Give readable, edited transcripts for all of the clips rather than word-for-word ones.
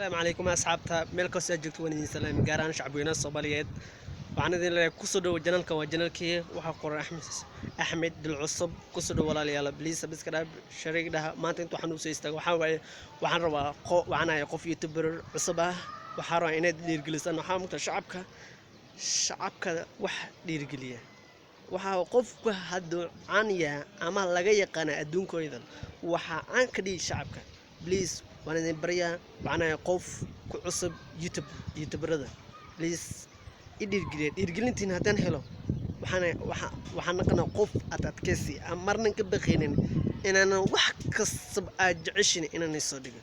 Asalaamu calaykum asxaabta, meel kastoo aad joogto waan idin salaami, gaar ahaan shacabweynaha Soomaaliyeed. Waxaan idin leeyahay kusoo dhowo channelka, waa channelkii waxaa qoran Axmed Axmed Dil Cusub. Kusoo dhowo walaalayaal, please subscribe, share dhaha. Maanta inta waxaan usoo istaago waxaa waaye, waxaan rabaa waxaan ahay qof youtuber cusub ah. Waxaan rabaa inaad dhiirgelisaan. Waxaa mugta shacabka wax dhiirgeliya, waxaa qofka hadduu caan yahay ama laga yaqaana adduunkoodan, waxaa caan ka dhigi shacabka. Please, waan idin baryaa. Waxaan ahay qof ku cusub YouTube, youtuberada. Please i dhiirgeliya. Dhiirgelintiin haddaan helo, waxaan waxaan naqanaa qof ad adkaysi aan marnan ka baqaynin inaanan wax kastaba aad jeceshin inaan soo dhigo.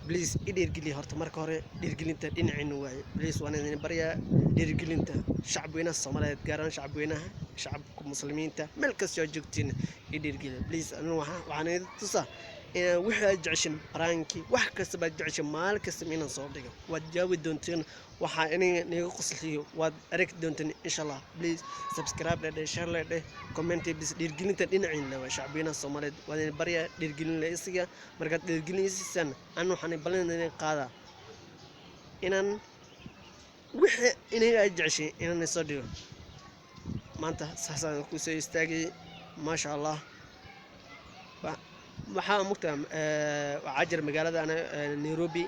Please i dhiirgeliya. Horta marka hore dhiirgelinta dhinaciina waaye. Please, waan idin baryaa dhiirgelinta shacabweynaha Soomaaliyeed, gaar ahaan shacabweynaha, shacabka Muslimiinta, meel kastoo aad joogtiin i dhiirgeliya, please. Anigu waxaan idin tusaa inaan wixii aad jeceshin, pranki, wax kastaba aad jeceshin, maalin kastaba inaan soo dhigo. Waad jaawi doonteen, waxaa iniga niga qosliyo waad aragi doonteen, insha Allah. Please subscribe dheh, share dheh, comment bis. Dhiirgelinta dhinaciina waa shacabweynaha Soomaaliyeed. Waan idin baryaa dhiirgelin la isiga. Markaad dhiirgelinaysiisaan, an waxaan ballan idin qaadaa inaan wixii iniga aad jeceshin inaan soo dhigo. Maanta saasaan kusoo istaagay, maasha Allah. Waxaa mugtaa, waxaa jira magaalada Nairobi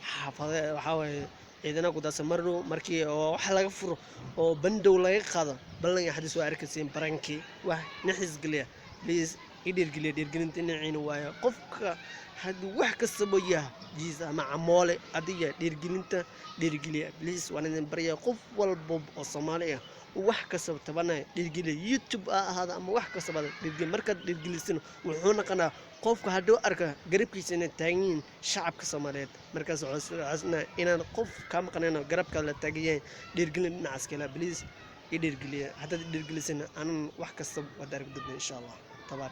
xaafade, waxaa waaye ciidana kudaasa marno markii oo wax laga furo oo bandow laga qaado ballanka xadiis waa arkaysiin pranki wax nixis geliya. Please i dhiirgeliya. Dhiirgelinta dhinaciina waayo. Qofka hadduu wax kastaba yaha jiis ama camoole adiga, dhiirgelinta dhiirgeliya, please. Waan idin baryaa. Qof walba oo Soomaali ah wax kastaba tabanaya dhiirgeliya, YouTube ha ahaado ama wax kastaba dhiirgeliya. Markaad dhiirgelisin, wuxuu noqonaa qofka hadduu arka garabkiisa inay taagan yihiin shacabka Soomaaliyeed. Markaas wuxuu inaan qof kaa maqnayno, garabkaada la taagan yahay. Dhiirgelin dhinacaas kale, please i dhiirgeliya. Haddaad dhiirgelisana, anan wax kasta waad argi doontaa, insha Allah tabaar.